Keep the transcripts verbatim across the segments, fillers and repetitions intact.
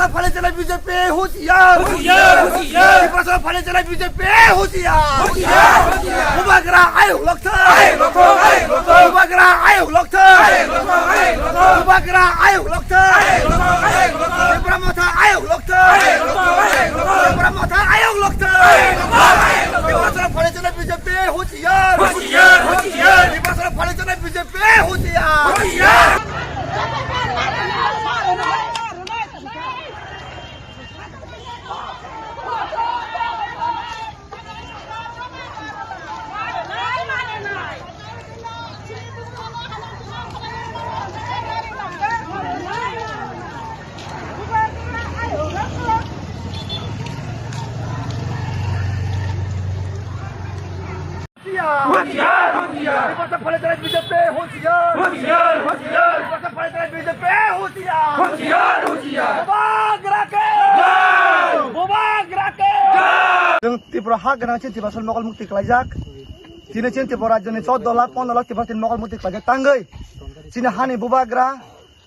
Phale chalai B J P husiar! Husiar, husiar! Tiprasa phale chalai B J P husiar! Husiar, husiar! Bubagra ayuk lokthai! Ayuk lokthai, ayuk lokthai! Bubagra ayuk lokthai! Ayuk lokthai, ayuk lokthai! Bubagra ayuk lokthai! Ayuk lokthai, ayuk lokthai! Tipra Motha ayuk lokthai! Ayuk lokthai, ayuk lokthai! Tipra Motha ayuk lokthai! Ayuk lokthai, ayuk lokthai! Tiprasa phale chalai B J P husiar! Husiar, husiar! Tiprasa phale chalai B J P husiar! Husiar! Hoşiyar! Hoşiyar! Tiprasa phale chalai B J P hoşiyar! Hoşiyar! Hoşiyar! Tiprasa phale chalai B J P hoşiyar! Hoşiyar! Hoşiyar! Bubagra ke! Jai! Bubagra ke! Jai! Chwng Tripura ha gwnang chini Tiprasa mokol mukti klaijak. Chini chini Tripura rajyoni chordo lakh, pondro lakh Tiprasa chini mokol mukti klaijak tangwi. Chini hani bubagra,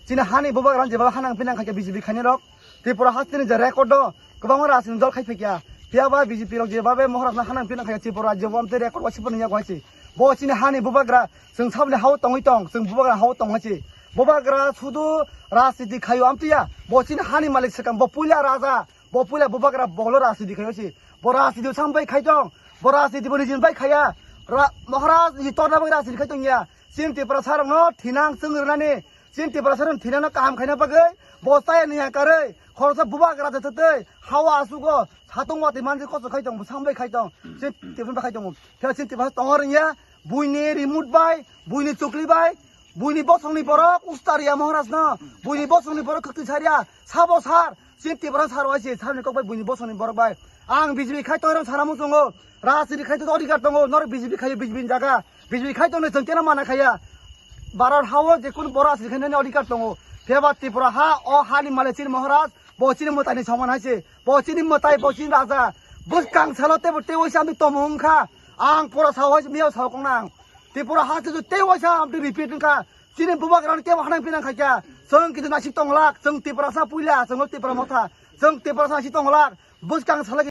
chini hani bubagra jeba hanang pinang khaikhe B J P khainai rok. Tripura hasteni je record o kwbangma rajni dol khai phaikya. Phiya ba B J P rok jeba be Maharaj no hanang pinang khaikya Tripura rajyo bo amtwi record waisa phano ya gwaisi. Bo chini hani bubagra, chwng saboni hao tongwi tong, chwng bubagra hao tong waisi. Bubagra sudu rajniti khaio amtwi ya. Bo chini hani malik swkang, bo puila raja, bo puila bubagra, bolo rajniti khaio si. Bo rajniti sambai khai tong, bo rajniti bo nijin bai khaya. Ra-, Maharaj ni torna bai rajniti khai tong ya. Chini Tripura sarok no thinang chwng rwnani. Chini Tiprasa rok thwinano kaham khaina bagwi bo chaya ni yakarwi khoroksa bubagra de thwtwi hawa asugo satung watwi manjwi kosto khai tong, bwsang bai khai tong. Chini Tiprasa khai tongo. Phiya chini Tiprasa tongo rwngya buini remote bai, buini chukli bai, buini bosongni borok ustaria Maharaj no, buini bosongni borok khwtwi saria sabo sar. Chini Tiprasa sar waise sabni kok bai buini bosongni borok bai. Ang B J P khai tong rang sana muchungo, rajniti khai tong odhikar tongo, norok B J P khai B J P ni jaga. B J P khai tongni chwng keno mana khaya. Bharat hao je kunu boro asri khainani odhikar tongo. Phiya ba Tripura ha, o hani malik chini Maharaj, bo chini mwtai ni soman hai se. Bo chini mwtai, bo chini raja. Bwskang salo tebo tewi samtwi tomo wngkha. Ang pura sao hai se, miyao sao kong nang. Tripura ha se tewi sa amtwi repeat wngkha. Chini bubagra no kebo hanang pinang khaikya. Chwng kitu nasik tong lak, chwng Tiprasa puila, chwng Tripura motha. Chwng Tiprasa nasik tong lak. Bwskang salo